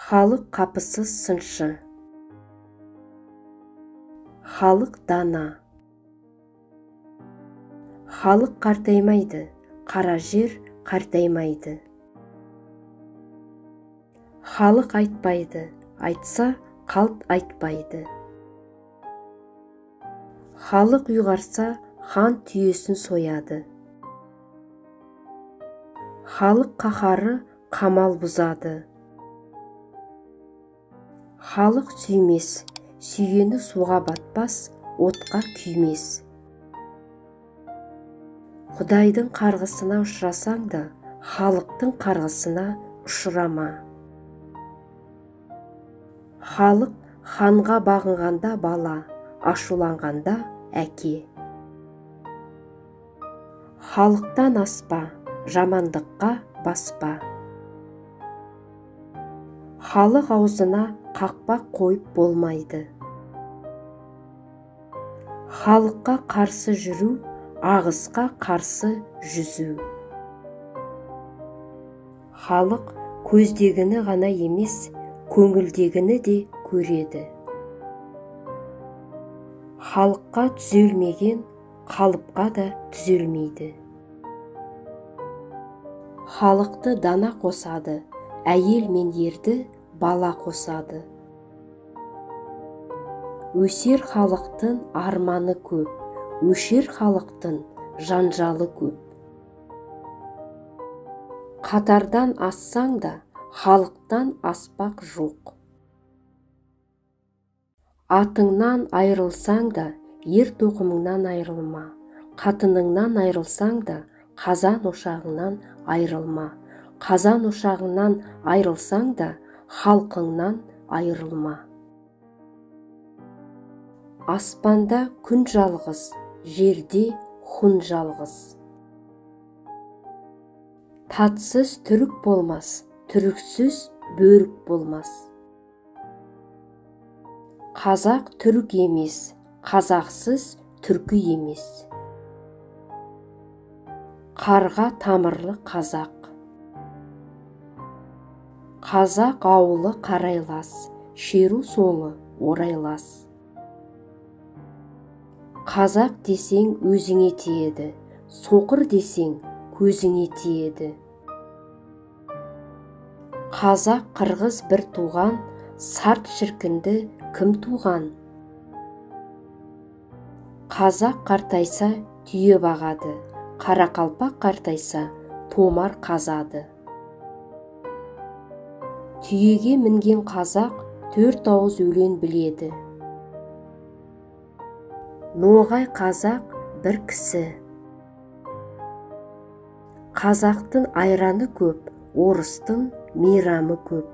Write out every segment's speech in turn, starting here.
Халық қапысыз сыншы. Халық дана. Халық қартаймайды, қара жер қартаймайды. Халық айтпайды, айтса қалт айтпайды. Халық ұйғарса, хан түйесін сояды. Халық қаһары қамал бұзады. Халық сүймес, сүйгені суға батпас, отқа күймес. Құдайдың қарғысына ұшырасаң да, халықтың қарғысына ұшырама. Халық ханға бағынғанда бала, ашуланғанда әке. Халықтан аспа, жамандыққа баспа. Халық аузына қақпақ қойып болмайды. Халыққа қарсы жүру, ағысқа қарсы жүзу. Халық көздегіні ғана емес, көңілдегіні де көреді. Халыққа түзелмеген, қалыпқа да түзелмейді. Халықты дана қосады, әйел мен ерді бала қосады. Өсер халықтың арманы көп, өшер халықтың жанжалы көп. Қатардан ассаң да, халықтан аспақ жоқ. Атыңнан айырылсаң да, ер тоқымыңнан айырылма. Қатыныңнан айырылсаң да, қазан ошағыңнан айырылма. Қазан ошағыңнан айырылсаң да, халқыңнан айырылма. Аспанда күн жалғыз, жерде құн жалғыз. Татсыз түрік болмас, түріксіз бөрік болмас. Қазақ түрік емес, қазақсыз түркі емес. Қарға тамырлы қазақ. Қазақ ауылы қарайлас, шеру соңы орайлас. Қазақ десең өзіңе тиеді, соқыр десең көзіңе тиеді. Қазақ қырғыз бір туған, сарт шіркінді кім туған? Қазақ қартайса түйе бағады, қарақалпақ қартайса томар қазады. Түйеге мінген қазақ төрт ауыз өлең біледі. Ноғай қазақ бір кісі. Қазақтың айраны көп, орыстың мейрамы көп.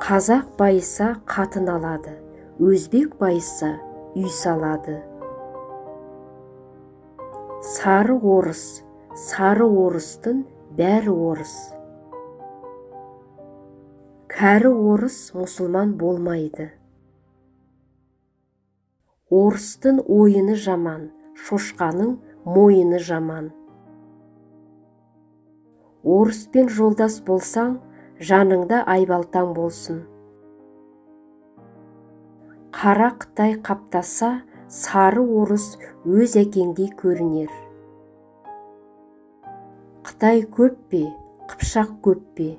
Қазақ байыса қатын алады, өзбек байыса үй салады. Сары орыс, сары орыстың бәрі орыс. Кәрі орыс мұсылман болмайды. Орыстың ойыны жаман, шошқаның мойыны жаман. Орыспен жолдас болсаң, жаныңда айбалтаң болсын. Қара қытай қаптаса, сары орыс өз әкеңдей көрінер. Қытай көп пе, қыпшақ көп пе?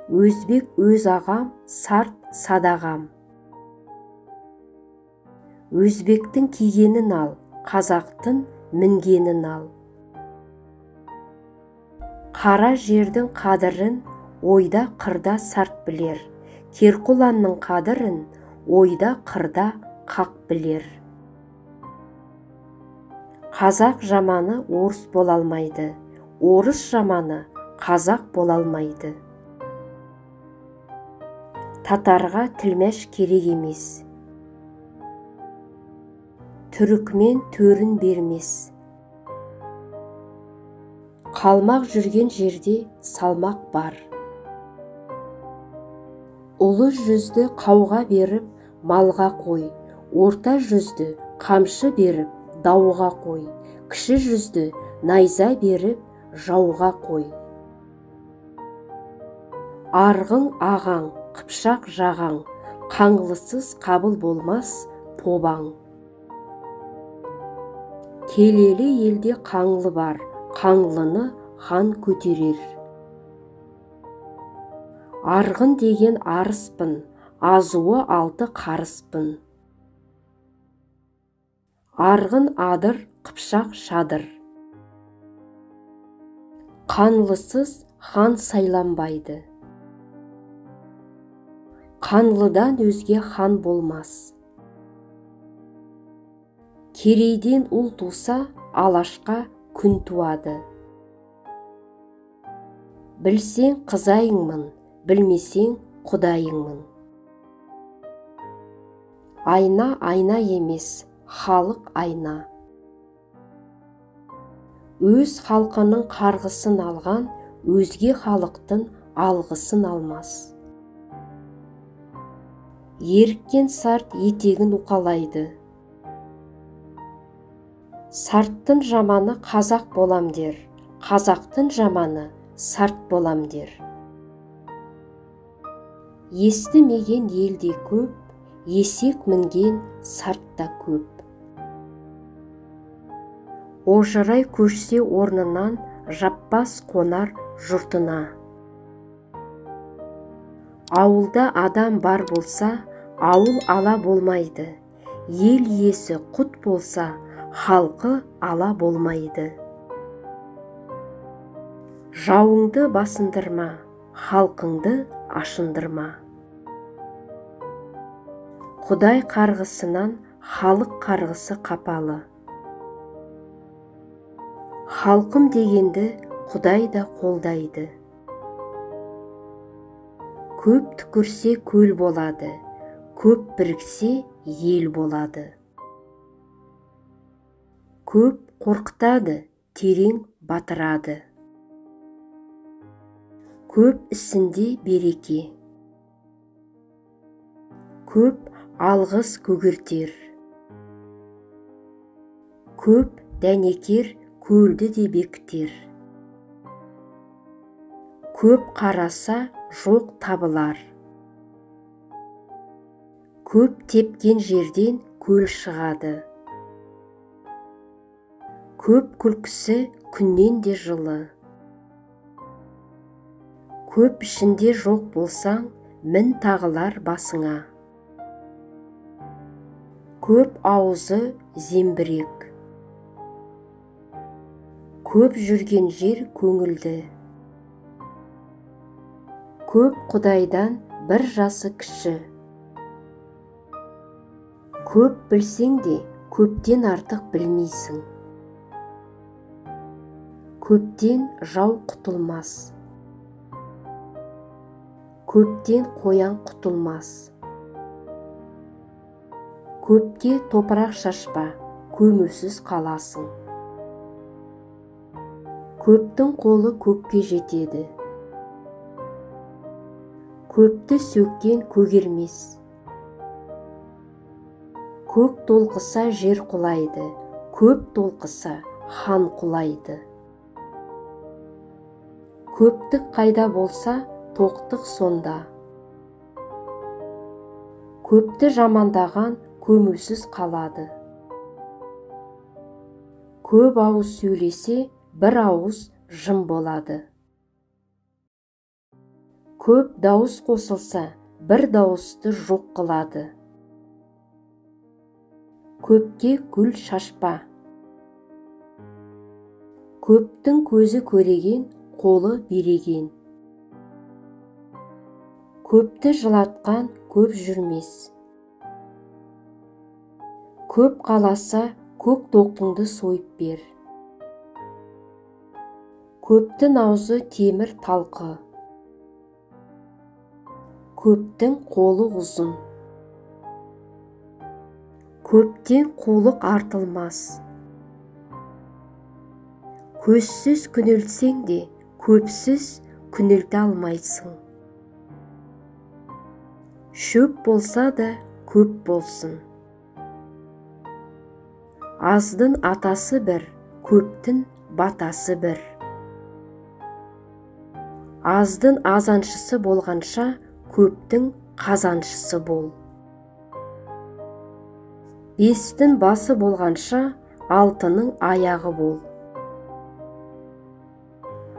Өзбек өз ағам, сарт садағам. Өзбектің кигенін ал, қазақтың мінгенін ал. Қара жердің қадірін ойда қырда сарт білер, керқұланның қадірін ойда қырда қақ білер. Қазақ жаманы орыс бола алмайды, орыс жаманы қазақ бола алмайды. Татарға тілмәш керек емес. Түрікмен төрін бермес. Қалмақ жүрген жерде салмақ бар. Ұлы жүзді қауға беріп, малға қой, орта жүзді қамшы беріп, дауға қой, кіші жүзді найза беріп, жауға қой. Арғын ағаң, қыпшақ жағаң, қаңлысыз қабыл болмас тобаң. Келелі елде қаңлы бар, қаңлыны хан көтерер. Арғын деген арыспын, азуы алты қарыспын. Арғын адыр, қыпшақ шадыр. Қанлысыз хан сайланбайды. Қанлыдан өзге хан болмас. Керейден ұл туса, алашқа күн туады. Білсең қызайыңмын, білмесең құдайыңмын. Айна айна емес, халық айна. Өз халқының қарғысын алған, өзге халықтың алғысын алмас. Еріккен сарт етегін уқалайды. Сарттың жаманы қазақ болам дер, қазақтың жаманы сарт болам дер. Естімеген елде көп, есек мінген сарт та көп. Ожырай көшсе орнынан, жаппас қонар жұртына. Ауылда адам бар болса, ауыл ала болмайды. Ел иесі құт болса, халқы ала болмайды. Жауыңды басындырма, халқыңды ашындырма. Құдай қарғысынан халық қарғысы қапалы. Халқым дегенді Құдай да қолдайды. Көп түкірсе көл болады, көп біріксе ел болады. Көп қорқытады, терең батырады. Көп ісінде береке. Көп алғыс көгертер. Көп дәнекер көлді де бекітер. Көп қараса жоқ табылар. Көп тепкен жерден көл шығады. Көп күлкісі күннен де жылы. Көп ішінде жоқ болсаң, мін тағылар басыңа. Көп аузы зеңбірек. Көп жүрген жер көңілді. Көп құдайдан бір жасы кіші. Көп білсең де көптен артық білмейсің. Көптен жау құтылмас. Көптен қоян құтылмас. Көпке топырақ шашпа, көмусіз қаласың. Көптің қолы көкке жетеді. Көпті сөккен көгермес. Көк толқыса жер құлайды, көп толқыса хан құлайды. Көптік қайда болса, тоқтық сонда. Көпті жамандаған көмусіз қалады. Көп ауыз сөйлесе, бір ауыз жым болады. Көп дауыс қосылса, бір дауысты жоқ қылады. Көпке гүл шашпа. Көптің көзі көреген, қолы береген. Көпті жылатқан көп жүрмес. Көп қаласа, көк тоқтыңды сойып бер. Көптің аузы темір талқы. Көптің қолы ұзын. Көптен қулық артылмас. Көзсіз күнелтсең де, көпсіз күнелте алмайсың. Шөп болса да көп болсын. Аздың атасы бір, көптің батасы бір. Аздың азаншысы болғанша, көптің қазаншысы бол. Бестің басы болғанша, алтының аяғы бол.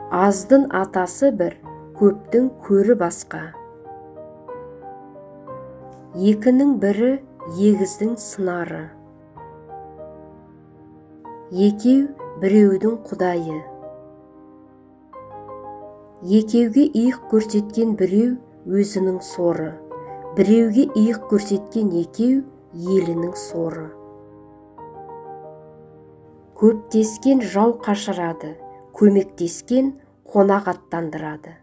Аздың атасы бір, көптің көрі басқа. Екінің бірі егіздің сынары. Екеу біреудің құдайы. Екеуге иық көрсеткен біреу өзінің соры, біреуге иық көрсеткен екеу елінің соры. Көптескен жау қашырады, көмектескен қонақ аттандырады.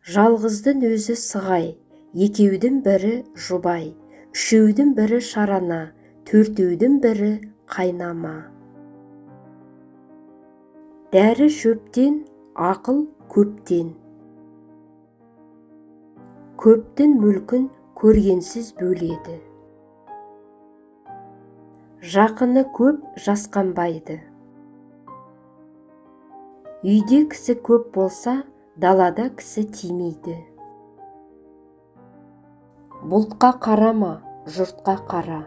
Жалғыздың өзі сығай, екеудің бірі жұбай, үшеудің бірі шарана, төртеудің бірі қайнама. Дәрі шөптен, ақыл көптен. Көптің мүлкін көргенсіз бөледі. Жақыны көп жасқанбайды. Үйде кісі көп болса, далада кісі тимейді. Бұлтқа қарама, жұртқа қара.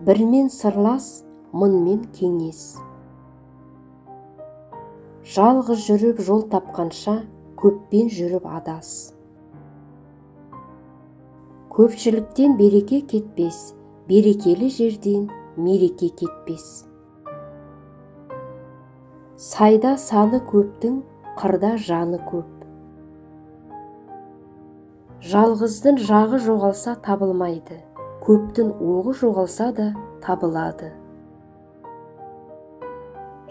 Бірмен сырлас, мыңмен кеңес. Жалғыз жүріп жол тапқанша, көппен жүріп адас. Көпшіліктен береке кетпес, берекелі жерден мереке кетпес. Сайда саны көптің, қырда жаны көп. Жалғыздың жағы жоғалса табылмайды, көптің оғы жоғалса да табылады.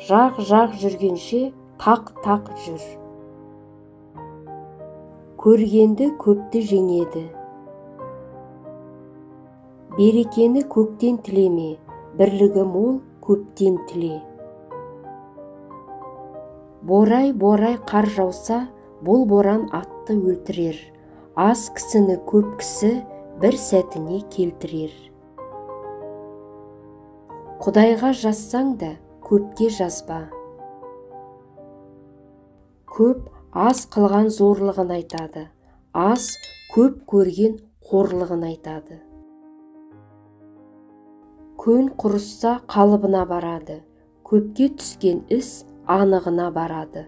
Жақ-жақ жүргенше тақ-тақ жүр. Көргенді көпті жеңеді. Берекені көктен тілеме, бірлігі мол көптен тіле. Борай-борай қар жауса, бұл боран атты өлтірер. Аз кісіні көп кісі бір сәтіне келтірер. Құдайға жазсаң да, көпке жазба. Көп аз қылған зорлығын айтады, аз көп көрген қорлығын айтады. Көн құрысса қалыбына барады, көпке түскен іс анығына барады.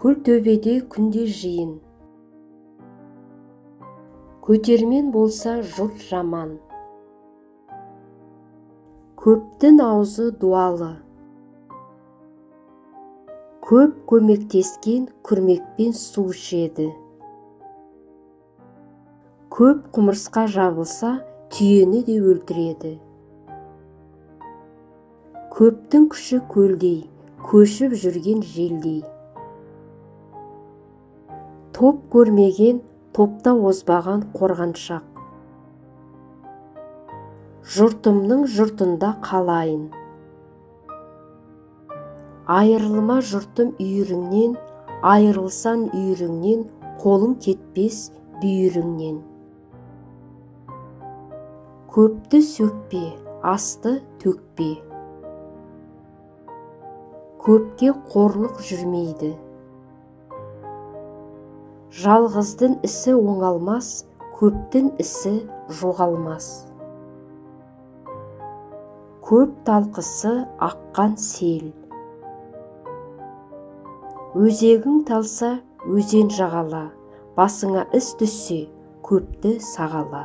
Көл төбеде күнде жиын. Көтермен болса жұрт жаман. Көптің аузы дуалы. Көп көмектескен күрмекпен су ішеді. Көп құмырсқа жабылса, түйені де өлтіреді. Көптің күші көлдей, көшіп жүрген желдей. Топ көрмеген, топта озбаған қорғаншақ. Жұртымның жұртында қалайын. Айырылма жұртым үйіріңнен, айырылсан үйіріңнен, қолың кетпес бүйіріңнен. Көпті сөкпе, асты төкпе. Көпке қорлық жүрмейді. Жалғыздың ісі оңалмас, көптің ісі жоғалмас. Көп талқысы аққан сел. Өзегің талса, өзен жағала, басыңа іс түссе, көпті сағала.